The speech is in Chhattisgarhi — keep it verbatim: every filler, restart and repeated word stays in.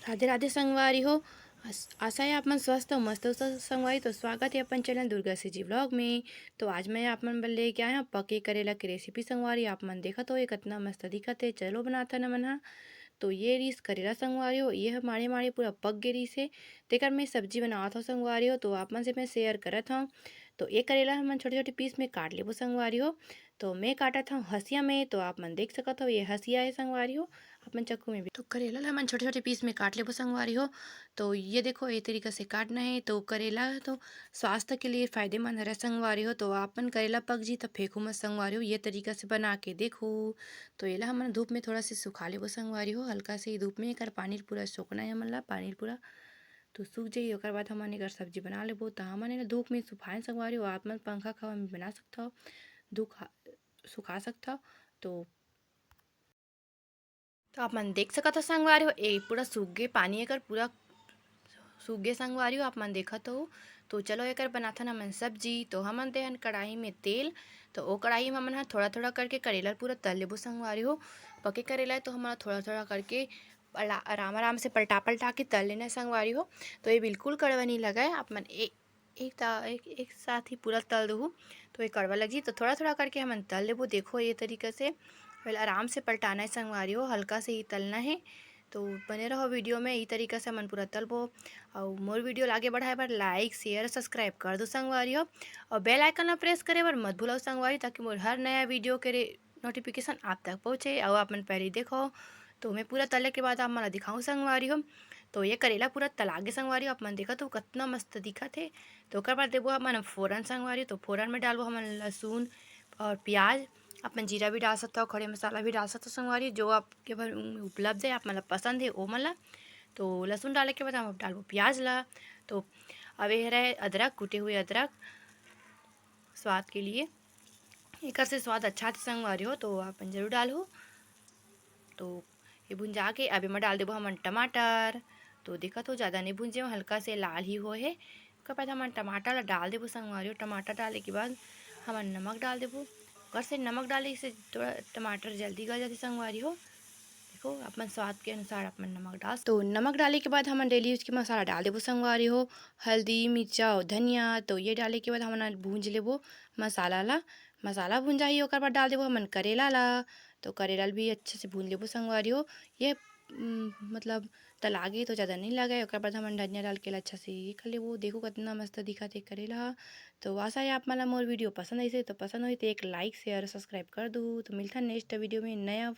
राधे राधे संगवारी हो। आस-, आशा है आप मन स्वस्थ हो, मस्त हो स-, संगवारी। तो स्वागत है अपन चैनल दुर्गा सीजी व्लॉग में। तो आज मैं आप मन बर लेके आया हूँ पके करेला की रेसिपी संगवारी। आप मन देखत हो ये कितना मस्त दिखत है। चलो बनाथन हमन हा। तो ये रिहिस करेला संगवारी हो, ये ह माड़े माड़े पूरा पक गे रिहिस हे, तेकर मैं सब्जी बनावत हव संगवारी हो। तो आप मन से मैं शेयर करत हव। तो ये करेला हमन छोटे छोटे पीस में काट लेबो संगवारी हो। तो मैं काटत हव हसिया में, तो आप मन देख सकत हो ये हसिया है संगवारी हो, अपन चक्कू में भी। तो करेला ला हमन छोटे-छोटे पीस में काट लेबो संगवारी हो। तो ये देखो, ये तरीका से काटना है। तो करेला तो स्वास्थ्य के लिए फायदेमंद हरे संगवारी हो। तो आप मन करेला पक जी त फेंकू मत संगवारी हो, ये तरीका से बना के देखो। तो एला हमन धूप में थोड़ा से सुखा लेबो संगवारी हो, हल्का से ही धूप में। एकर पानी ल पूरा सोखना है हमन ला, पानी ल पूरा तो सूख जाही। ओकर बाद हमन एकर सब्जी बना लेबो। त हमन एला धूप में सुखाएन संगवारी हो, आप मन पंखा के हवा में बना सकथव, धूप खा-, सुखा सकथव। तो तो आप मन देख सकत हो संगवारी हो, ए पूरा सूख गे, पानी एकर पूरा सूख गे संगवारी हो, आप मन देखत हो। तो चलो एकर बनाथन हमन सब्जी। तो हमन देहन कढ़ाई में तेल, तो ओ कढ़ाई में हमन ह थोड़ा-थोड़ा करके करेला ल पूरा तल लेबो संगवारी हो। पके करेला है तो हमन थोड़ा-थोड़ा करके पला-, आराम-आराम से पलटा-पलटा के तल लेना है संगवारी हो। तो ये बिल्कुल कड़वा नहीं लगा है, आप मन ए-, एक ता-, एक, एक साथ ही पूरा तल देहू, तो ये कड़वा लग जी। तो थोड़ा-थोड़ा करके हमन तल लेबो। देखो ये तरीका से पहले आराम से पलटाना है संगवारी हो, हल्का से ही तलना है। तो बने रहो वीडियो में, ई तरीका से हमन पूरा तलबो। अउ मोर वीडियो ला आगे बढ़ाए बर like, share, subscribe कर दो संगवारी हो, अउ bell icon ला press करे बर मत भूलव संगवारी, ताकि मोर हर नया वीडियो के रे-, notification आप तक पहुँचे अउ आप मन पहले देखो। तो मैं पूरा तले के बाद आप मन ला दिखाऊँ संगवारी हो। तो ये करेला पूरा तला गे संगवारी हो, आप मन देखत हो कतना मस्त दिखत हे। तो ओकर बाद देबो हमन फोरन संगवारी हो। तो फोरन में डालबो हमन लहसुन और प्याज, आप मन जीरा भी डाल सकथव, खड़े मसाला भी डाल सकथव संगवारी हो, जो आपके भर उपलब्ध है, आप मन ला पसंद है ओ मन ला। तो लहसुन डाले के बाद हम अब डालबो प्याज ला। तो अब ये रहे अदरक, कूटे हुए अदरक स्वाद के लिए, एकर से स्वाद अच्छा आथे संगवारी हो, तो आप मन जरूर डालहू। तो ये भुंजा के अब एमा डाल देबो हमन टमाटर। तो देखत हो, ज़्यादा नहीं भुंजे हूँ, हल्का से लाल ही होए हे। ओकर बाद हमन टमाटर ला डाल देबो संगवारी हो। टमाटर डाले के बाद हमन नमक डाल देबो। ओकर से नमक डाले से थोड़ा टमाटर जल्दी गल जाथे संगवारी हो। देखो, अपन स्वाद के अनुसार अपन नमक डाल। तो नमक डाले के बाद हमन daily use के मसाला डाल देबो संगवारी हो, हल्दी, मिर्चा और धनिया। तो ये डाले के बाद हमन भूंज लेबो मसाला ला। मसाला भुंजाही, ओकर बाद डाल देबो हमन करेला ला। तो करेला ल भी अच्छे से भूंज लेबो संगवारी हो। ये, उम, मतलब तला गे तो ज़्यादा नहीं लगे। ओकर बाद हमन धनिया डाल के ला अच्छा से ये कर लेबो। देखो कितना मस्त दिखत हे करेला ह। तो आशा है आप मन ला मोर वीडियो पसंद आइसे, तो पसंद होही तो एक like, share, subscribe कर दू। तो मिलथन next वीडियो में नया